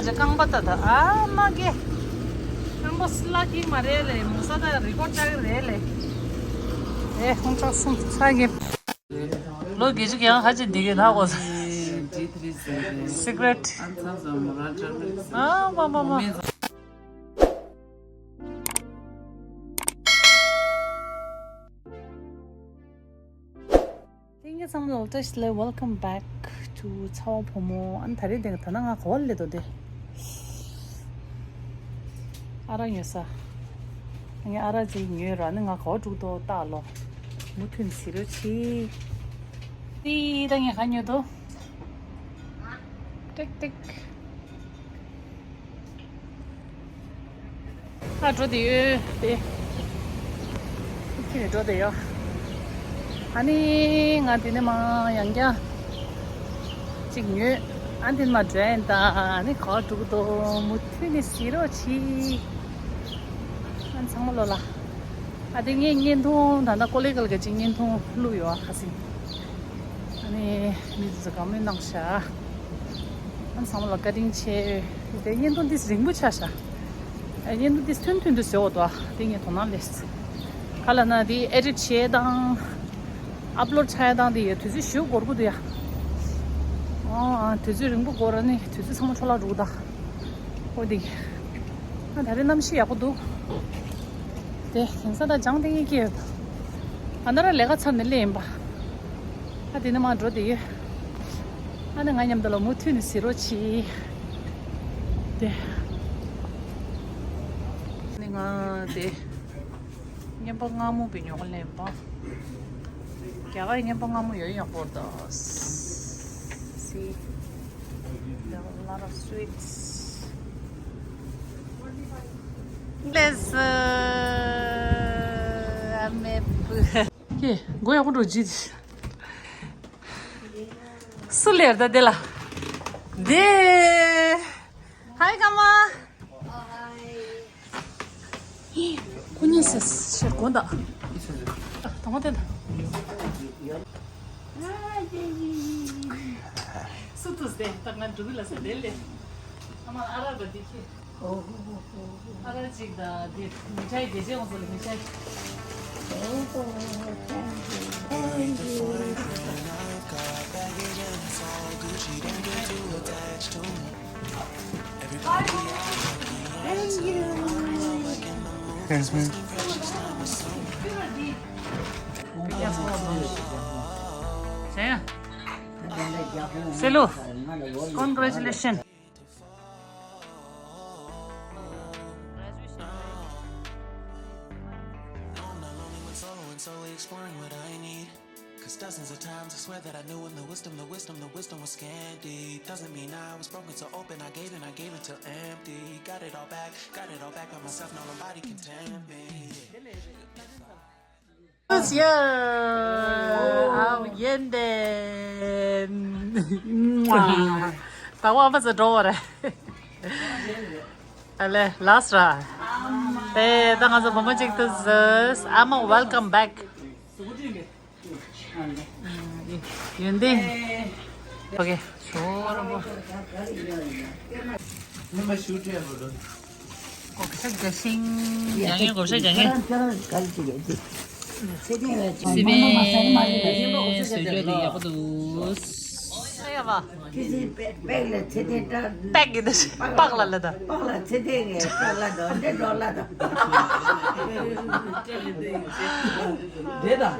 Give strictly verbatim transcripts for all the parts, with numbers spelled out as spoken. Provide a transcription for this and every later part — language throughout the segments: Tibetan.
རྐང་པ་ད་ད་ཨ་མ་གེ། རྐང་པ་སླ་གི་མ་རེད་ལེ། མོ་ས་ད་རི་ཀོར་ཌ་ཆགས་རེད་ལེ། ཨེ་ཁོང་ཚོ་གསུམ་ཚ་གི། ལོ་བརྒྱད་ཅུ་གྱང་ཧ་ཅི་འདི་གི་ད་གོ་ས། སི་ཀྲེཊ། ཨ་མ་མ་མ། ལྷན་རྒྱས་ཚང་མ་ལ་བཀྲ་ཤིས་བདེ་ལེགས། Welcome back to ཚ་བ་བུ་མོ། ཨ་ནི་ད་རེས་དེ་ད་ནང་ང་ག་བ་སླེབས་འདུག་དེ། ཨ་རག་ཉོ་ས། ངས་ཨ་རག་ཅིག་ཉོས་ར་ནི་ང་ག་བ་འགྲོ་འདུག་ལྟ་ལོ། མུ་མཐུད་ཟེར་རོགས་གྱིས། ཏི་ད་ངས་ག་ཉོས་འདུག་ཏིག་ཏིག་ཨ་འགྲོ་དེ་ཡོད་དེ། ཁྱེད་འགྲོ་དེ་ཡོད། ཨ་ནི་ང་དེ་ནས་མ་ཡང་བསྐྱར་གཅིག་ཉོས། ཨ་འདི་མ་འགྲོ་ཡིན་ད། ཨ་ནི་ག་འགྲོ་གི་འདུག་མུ་མཐུད་ནས་གཟིགས་རོགས་གྱིས། ཨ་ཚང་མ་ལོ་ལ། ཨ་དེ་ངས་བརྙན་ཐུང་ད་ལྟ་ཀོ་ལི་གལ་གྱི་བརྙན་ཐུང་བླུགས་ཡོད་ཨ་ཁ་སིང་། ཨ་ནི་མི་དེ་ཚོ་དགའ་མོས་གནང་ཤག་ཨ་ཚང་མ་ལ་བཀའ་དྲིན་ཆེ། དེ་བརྙན་ཐུང་འདི་རིང་པོ་ཆགས་ཤག་ཨ་བརྙན་ཐུང་འདི་ཐུང་ཐུང་དུ་བཟོས་འོ་དོ། དེ་ངས་དོ་སྣང་ལས། ག་ལ་ན་དེ་ཨེ་ཌིཊ་བྱས་དང་། ཨབ་ལོཌ་བྱས་དང་དེ་ཡ་དུས་ཚོད་ཞེ་པོ་འགོར་གི་འདུག་ཡ། ཨོ་ཨ་དུས་ཚོད་རིང་པོ་འགོར་ནི་དུས་ཚོད་ཚང་མ་འཕྲོ་བརླག་འགྲོ་གི་ད། ཨོ་དེ། ཨ་ད་རེས་གནམ་གཤིས་ཡག་པོ་འདུག་དེ་དེང་སང་ད་ལྗང་ཐིང་ངེ་སྐྱེས་ཡོད། ཨ་ན་ར་ལས་ཀ་ཚར་ནས་སླེབས་ཡིན་པ། ཨ་དེ་ནས་མར་འགྲོ་དེ་ཡོད། ཨ་ནི་ང་མཉམ་དུ་ལ་མུ་མཐུད་ནས་གཟིགས་རོགས་གྱིས། དེ། ཨ་ནི་ང་དེ། རྔན་པ་མངར་མོ་བི་ཉོ་ག་སླེབས་པ། རྒྱ་གར་རྔན་པ་མངར་མོ་ཡོད་ཡག་པོ་རེད་ད། See, there are a lot of sweets. Let's, uh, I'm a ཀྱེ། མགོ་ཡག་པོ་འགྲོ་ཅི། སུ་ལེར་ད་དེ་ལ། དེ། Hi ཀརྨ། ཁོ་གཉིས་སུ་ཕྱིར་དགོངས་དག་དང་པོ་དེ་ད། སུ་ཐུག་སྟེ་ད་ང་འགྲོ་གི་ལ་ས་དེ་ལས། ཨ་མ་ཨ་རག་པ་འདི་ཁྱེར། ཨ་རག་ཅིག་དང་འདི་མི་ཆའི་དེ་ཅེ་འོང་ས་ལ་མི་ཆའི། Selu, congratulations. Cause dozens of times I swear that I knew in the wisdom, the wisdom, the wisdom was scanty. Doesn't mean I was broken, so open. I gave and I gave until empty. Got it all back, got it all back by myself. Now nobody can tempt me. Who's here? I'm Yenden. ད་བ་མ་ཟ་འགྲོ་བ་རེད། ཨ་ལེ་ལཱསི་ར། དེ་ད་ང་ཚོ་བུ་མོ་གཅིག་ཏུ་ཟོས། ཨ་མ། Welcome back. ཡོན་ཏན། ཨོ་ཀེ། ཤོར་བ། ནི་མ་ཞུ་ཏྲེ་ཡ་ལོ་ལོ། གོ་ཤ་རྒྱ་ཤིང་། རྒྱ་ངན་གོ་ཤ་རྒྱ་ངན། སི་པན་བཟོས་རྒྱུ་དེ་ཡག་པོ་འདུག་ཨ་ཡ་བ། ཁི་སི་པེག་པེག་ལ་ཚེ་ཏན་སྤྲ། པེག་གི་འདི་པགས་ལ་ལ་ད། པགས་ལ་ཚེ་ཏན་གི་སྤྲ་ལ་དང་འདྲེ་འགྲོ་ལ་དང་། འདྲེ་དང་།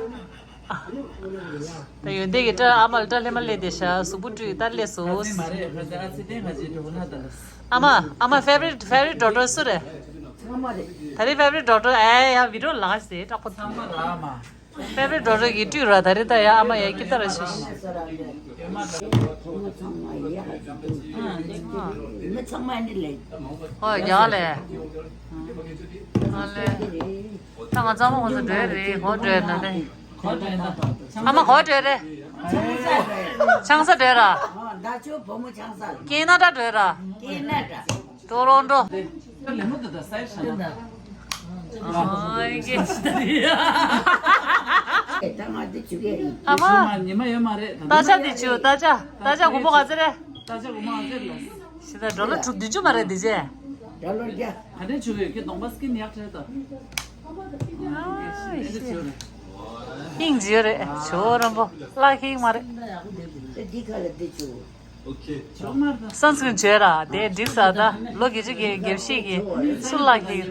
ད་ཡོན་ཏན་གྱི་སྐྲ་ཨ་མ་ལ་སྐྲ་ལྷད་མ་ལྷད་དེ་ཤ་གཟུགས་པོ་བཀྲུས་ད་སླེབས་སོ། ཨ་མ། ཨ་མ་favorite favorite doctor སུ་རེད། ཚང་མ་རེད། ད་རེས་favorite doctor ཨེ་ཡ་བི་ཌིའོ་ལ་ཟེར་དྲག་པོ། ཚང་མ་ར་ཨ་མ། favorite doctor གི་བཀྲུས་ར་ད་རེས་ད་ཡ་ཨ་མ་ཡ་ཀི་ཏ་ར་ཤི། ཚང་མ་ཡ་ཧ་ཅི་འདུག་མི་ཚང་མ་ནི་ལས། ཧོ་ཡ་ལས། ཨ་ལས། ད་ང་ཚང་མ་ཧོ་ས་འགྲོ་རེད་ཧོ་འགྲོ་ན་ནི། ཨ་མ་གོ་འདྲ་རེད། ཆང་ས་འདྲ་ར། ད་ཆོ་བུ་མོ་ཆང་ས་ལ། ཀེ་ན་ཌ་འདྲ་ར། ཀེ་ན་ཌ། ཊོ་རོན་ཊོ། ཨ་མ། ད་ཆ་འདི་ཆུ་ད་ཆ་ད་ཆ་དགོང་མོ་ག་ཚོད་རེད། ད་ཆ་དགོང་མོ་ག་ཚོད་རེད། ཤི་ད་ཌོ་ལར་དྲུག་བདུན་ཅུ་མ་རེད་འདི་རྗེས། ཌོ་ལར་བརྒྱ། ད་ལྟའི་ཆུ་བོས་ཁྱེད་གདོང་པ་སྐྱིད་ཡག་བྲལ་ད། ཨ་ཤི། སྙིང་རྗེ་རེད་ཇོ་རམ་པོ། ལག་ཁེག་མ་རེད། འདི་ག་ལ་འདི་ཆུ་བོ། སན་སི་ཀྲིན་བྱས་ར་དེ་འགྲིག་ས་ད་ལོ་བརྒྱད་ཅུ་གི་དགེ་བཤེས་ཀྱི་སུ་ལག་ཁེག་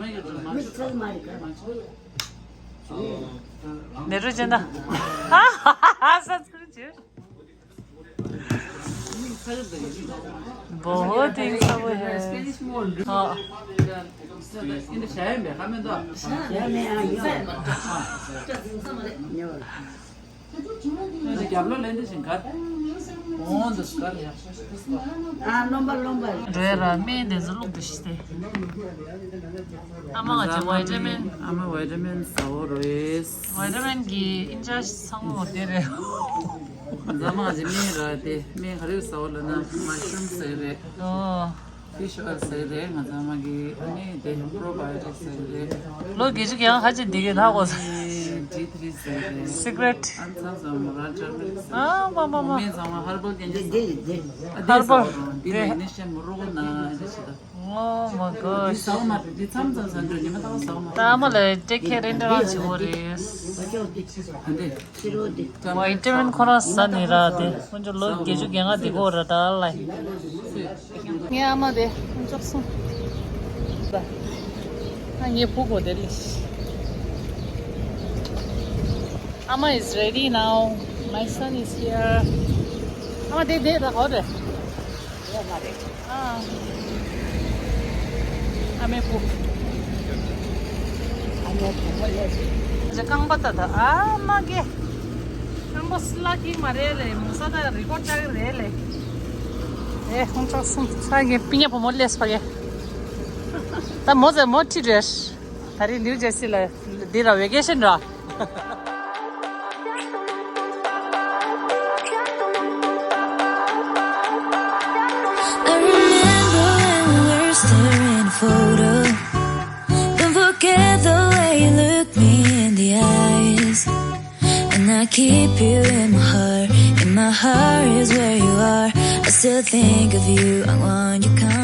ནེ་རུ་ཅན་ད། སན་སི་ཀྲིན་བྱས། बहुत ही सब है। हाँ। རྒྱབ་ལོགས་ལེན་དུ་ཞིང་གར། འོང་དུ་གར་ཡག་ཤོས་ཤིག་ཨ་རློན་པ་རློན་པ། རེད་ར་སྨན་དེ་ཚོ་བླུགས་དུ་ཤི་སྟེ། ཨ་མ་ང་ཚོ་ཝའི་ཊ་མིན། ཨ་མ་ཝའི་ཊ་མིན་ཟ་འོ་རེད། ཝའི་ཊ་མིན་གྱི་ཨིན་ཅར་ཇི་ཚང་མ་དེ་རེད། ང་ཚོ་ང་ཚོ་སྨན་ར་དེ་སྨན་ག་རེ་ཟ་འོ་ལ་ན་མ་ཤུམ་ཟེར་རེད། ཨོ། ཕི་ཤི་ཨོ་ཡལ་ཟེར་རེད། ང་ཚང་མ་གི་ཨ་ནི་དེ་པྲོ་བ་ཡོ་ཊིག་ཟེར་རེད། ལོ་བརྒྱད་ཅུ་གྱང་ཧ་ཅི་འདི་གི་ཐག་གོ་ས། ཌི་ཐི་རི་ཟེར་རེད། སི་ཀྲེཊ། ཨ་ཚང་ཚང་མ་ར་ཊར་མེ་རིག་ཟེར། ཨ་མ་མ་མ། མེ་ཚང་མ་ཧར་བལ་ཀན་ཅི་ཟེར། ཨ་དེ་ཧར་བལ་ཟེར་རོ་འདི་དེ་མེག་ནི་ཤི་ཡམ་རོ་ན་ཨ་ཅི་ད། Oh my འདི gosh. ཟ་བ་མ་རེད། འདི་མཚམས་མཚམས་ཟ་འདོད་ཉི་མ་ཐག་ཟ་བ་མ་རེད། ད་ཨ་མ་ལ་ཊེག་ཁེར་རེ་འདྲ་རང་བྱེད་དགོས་རེད། ཨ་འདི། ཝའི་ཊ་མིན་ཁོ་རང་ཟ་ནི་ར་དེ་ཁོ་ཚོ་ལོ་བརྒྱད་ཅུ་གྱ་ལྔ་དེ་གོ་ར་ད་ལ། ངའི་ཨ་མ་དེ་ཁོང་ཅོག་སོང་། ད་ངའི་བུ་གོ་དེ་ལས། ཨ་མ་is ready now. My son is here. ཨ་མ་དེ་དེ་ད་གོ་རེད། ཨ་མའི་བུ། རྐང་པ་ད་ད་ཨ་མ་གེ། རྐང་པ་སི་ལ་ཀིང་མ་རེད་ལེ། མོ་ས་ད་རི་ཀོར་ཆག་གི་རེད་ལེ། ཨེ་ཁོང་ཅག་སུམ་ཚ་གེ་པི་ཉ་བུ་མོ་ལེས་ཕ་གེ། ད་མོ་ཟེ་མོ་ཁྲི་རེད། ད་རེས་ནིའུ་ཇར་སི་ལ་འདི་ར་ཝེ་ཀེ་ཤན་ར། I remember when we were staring at a photo. Don't forget the way you look me in the eyes. And I keep you in my heart. In my heart is where you are. I still think of you. I want you come.